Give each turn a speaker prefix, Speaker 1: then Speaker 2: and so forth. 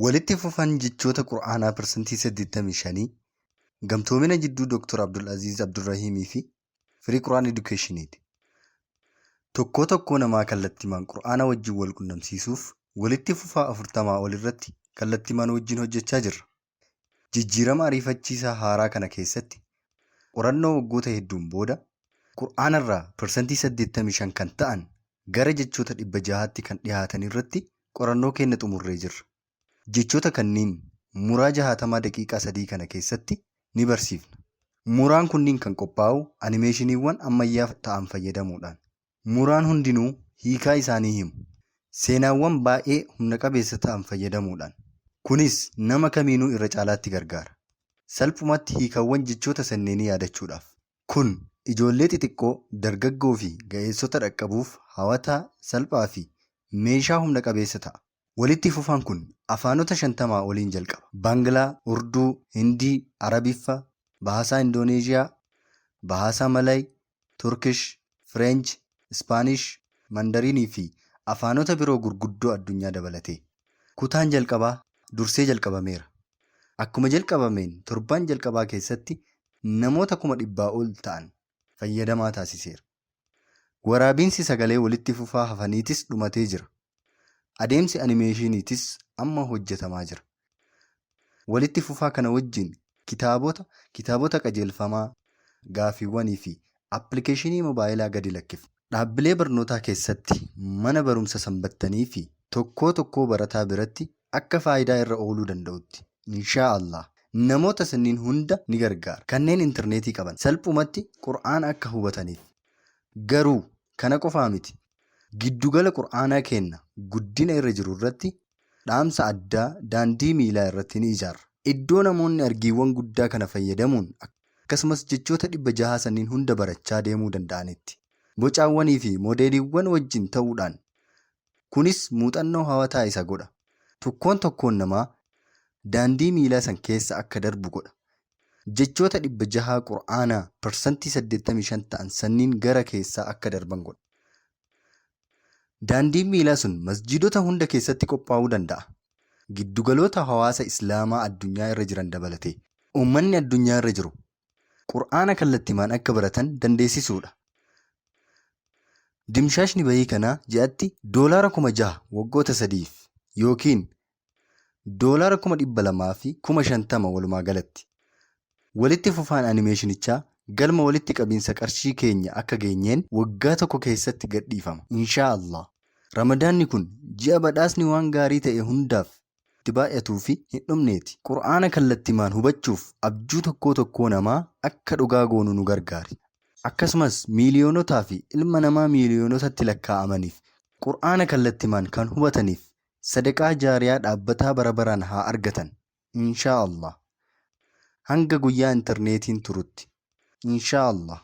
Speaker 1: Walitti fufan jechoota Qur'aanaa parsantii 85 gamtoomina jidduu Dr. Abdulaziz Abdurrahiimii fi Free Quran Educationiiti. Tokkoo tokkoo namaa kallattimaan Qur'aana wajjin wal qunnamsiisuuf walitti fufaa 40 ol irratti kallattimaan wajjin hojjechaa jirra. Jijjiirama ariifachiisaa haaraa kana keessatti qorannoo waggoota hedduun booda Qur'aanarraa parsantii 85 kan ta'an gara jechoota 600tti kan dhihaatan irratti qorannoo keenya xumurree jirra. Jechoota kanniin muraa jahaatamaa daqiiqaa 3 kana keessatti ni barsiifna. Muraan kunniin kan qophaa'u animeeshiniiwwan ammayyaa ta'an fayyadamuudhaan. Muraan hundinuu hiikaa isaanii himu. Seenaawwan baay'ee humna qabeessa ta'an fayyadamuudhaan. Kunis nama kamiinuu irra caalaatti gargaara. Salphumatti hiikawwan jechoota sanneenii yaadachuudhaaf. Kun ijoollee xixiqqoo, dargaggoo fi ga'eessota dhaqqabuuf hawataa, salphaa fi meeshaa humna qabeessa ta'a. Walitti fufaan kun afaanota 50 oliin jalqaba. Baanglaa, Urduu, Hindii, Arabiffa, Bahasaa Indooneezhiyaa, Bahasaa Malay, Turkish, Fireench, Ispaanish, Mandariinii fi afaanota biroo gurguddoo addunyaa dabalatee. Kutaan jalqabaa dursee jalqabameera. Akkuma jalqabameen torban jalqabaa keessatti namoota 100,000 ol ta'an fayyadamaa taasiseera. Waraabiinsi sagalee walitti fufaa hafaniitis dhumatee jira. Adeemsi animeeshiniitis amma hojjetamaa jira. Walitti fufaa kana wajjin kitaabota, kitaabota qajeelfamaa, gaaffiiwwanii fi appilikeeshinii mobaayilaa gadi lakkifna. Dhaabbilee barnootaa keessatti mana barumsa sanbattanii fi tokkoo tokkoo barataa biratti akka faayidaa irra ooluu danda'utti. Inshaa Allah namoota sanniin hunda ni gargaara. Kanneen intarneetii qaban salphumatti Qur'aana akka hubataniif. Garuu kana qofaa miti. Giddugala Qur'aanaa keenna guddina irra jiru irratti dhaamsa addaa daandii miilaa irratti ni ijaarra. Iddoo namoonni argiiwwan guddaa kana fayyadamuun akkasumas jechoota 600 sanniin hunda barachaa deemuu danda'anitti. Bocaawwanii fi moodeeliiwwan wajjin ta'uudhaan. Kunis muuxannoo hawataa isa godha. Tokkoon tokkoon namaa daandii miilaa san keessa akka darbu godha. Jechoota 600 Qur'aanaa parsantii 85 ta'an sanniin gara keessaa akka darban godha. Daandiin miilaa sun masjiidota hunda keessatti qophaa'uu danda'a. Giddugaloota hawaasa Islaamaa addunyaa irra jiran dabalatee. Uummanni addunyaa irra jiru Qur'aana kallattimaan akka baratan dandeessisuudha. Dimshaashni bahii kanaa ji'atti doolaara 6,000 waggoota sadiif yookiin doolaara 250,000 walumaa galatti. Walitti fufaan animeeshinichaa galma walitti qabiinsa qarshii keenya akka geenyeen waggaa tokko keessatti gadhiifama. Inshaa Allah. Ramadaanni kun ji'a badhaasni waan gaarii ta'e hundaaf itti baay'atuu fi hin dhumneeti. Qur'aana kallattimaan hubachuuf abjuu tokkoo tokkoo namaa akka dhugaa goonu nu gargaari. Akkasumas miiliyoonotaa fi ilma namaa miiliyoonotatti lakkaa'amaniif Qur'aana kallattimaan kan hubataniif sadaqaa jaariyaa dhaabbataa bara baraan haa argatan. Inshaa Allah. Hanga guyyaa intarneetiin turutti. Inshaa Allah.